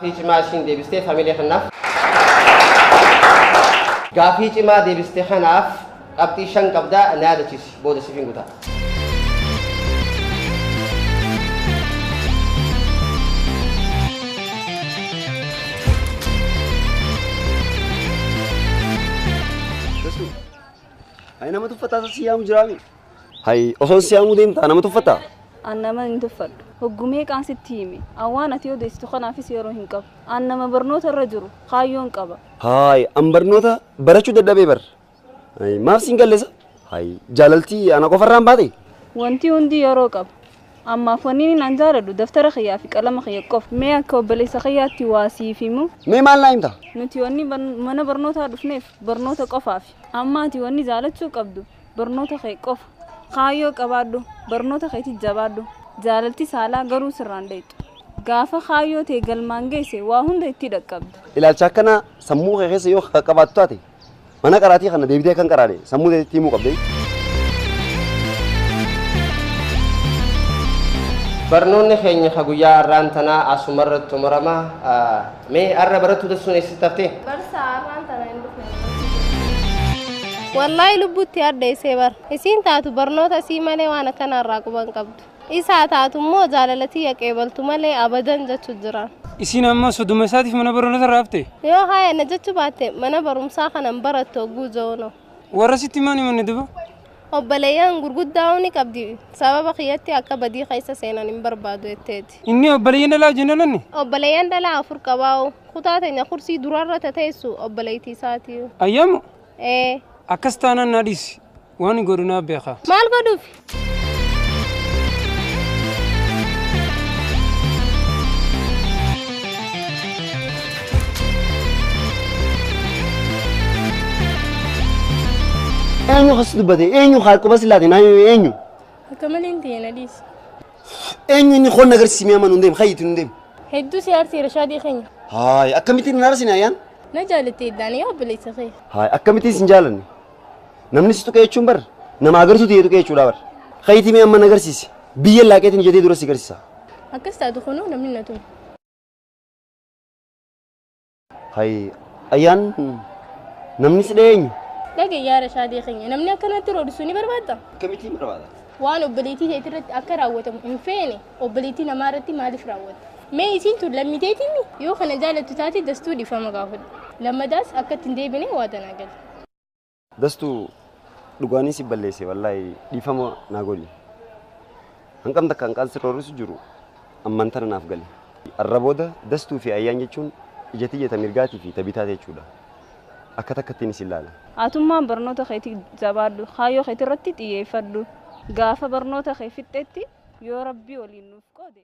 Gaafii cimaa ishiin deebistee familii kanaaf. Gaafii cimaa deebistee kanaaf qabxii 5 qabdaa na yaadachiisi booda siif hin guutaa. Hai nama tuffataa si yaamu jiraami. Hai osoo si yaamuu deemtaa nama tuffataa? An nama hin tuffadhu. Hoggumee qaan sitti hime. Awwaan ati odeessitu kanaafis yeroo hin qabu. An nama barnoota irra jiru kaayyoon qaba. Hai an barnoota barachuu dadhabee bar. Hai maaf siin galleessa? Hai jaalaltii ana qofarraan baate? Wanti hundi yeroo qaba. Ammaaf wanni inni an jaaladhu daftara kiyyaa fi qalama kiyya qofa. Mee akka obboleessa kiyyaatti waa siif himu? Mee maal naa himta? Nuti wanni mana barnootaa dhufneef barnoota qofaafi. Amma ati wanni jaalachuu qabdu barnoota kee qofa. Kaayyoo qabaadhu, barnoota keetti jabaadhu. Jaalalti saalaa garuu sirraan dheettu. Gaafa kaayyoo ta'e galmaan geesse waa hunda itti dhaqqabda. Ilaalcha akkanaa sammuu kee keessa yoo qabaattu taate mana qaraatii kana deebitee kan qaraane sammuu keetti himuu qabdee. Barnoonni keenya ka guyyaa har'aan tanaa asumarratti xumurama. Mee har'a barattuu sun eessatti haftee? Barsaa har'aan tana hin dhufne. Wallaahi lubbuutti addeessee bara. Isiin taatu barnoota isii malee waan akkanarraa quban qabdu. Isaa taatu immoo jaalalatii yaqeebaltu malee abadan jechuu jira. Isiin amma soduma isaatiif mana barnoota irraa hafte? Yoo haaya na jechuu baatte mana barumsaa kanan barattu hogguu joonoo. Warra sitti himan himanne duba? Obboleeyyan gurguddaa ni qabdi. Sababa kiyyatti akka badii keessa seenan hin barbaadu jetteeti. Inni obboleeyyan dhalaa wajjin dhalanne? Obboleeyyan dhalaa 4 qabaa'u. Kutaa teenya kursii durarra tateessu obboleettii isaati. Ayyamu? Ee. Akkas taanaan na dhiisi. Waan godhu naa beeka. Maal godhuuf? Eenyu kas dubbate? Eenyu haa quba sillaate? Naa eenyu? Akka malee hin ta'e na dhiisi. Eenyu inni qonna agarsiisee amma nuun deemu? Hayyitu nuun deemu. Hedduu si aarseera shaadii keenya. Haay akkamittiin hin aarsine ayyaan? Na jaalatte iddaan yaa obboleessa kee. Haay akkamittiin sin jaalanne? Namni si tuqe jechuun bar nama agartuu ta'e tuqe jechuudha bar. Hayyitii mee amma na agarsiisi. Biyya laaqeetiin jedhee dura si agarsiisa. Akkas taatu kunuu namni na tume. Haay ayyaan namni si dha'e eenyu? Dhagaye yaa Rashaadii keenya namni akkanatti roodisuu ni barbaadda? Akkamittiin barbaada? Waan obboleettii teetii irratti akka raawwatamu hin feene obboleettii namaa irratti maaliif raawwatta? Mee isiin tun lammiteetiin yoo kana jaalattu taate dastuu dhiifama gaafadhu. Lammadaas akka ittiin deebine waa danaa gala. Dastuu dhugaanis si balleesse wallaahi dhiifama naa godhi. Hanqam takka hanqaan si roorrisu jiru amman tana naaf gale. Arra booda dastuu fi ayyaan jechuun ija tiyya mirgaatii fi tabitaa jechuudha. Akka takkattiin isin ilaala. Atummaan barnoota keetii jabaadhu, kaayyoo keetii irratti xiyyeeffadhu. Gaafa barnoota kee fixxetti yoo rabbii waliin nuuf qoode.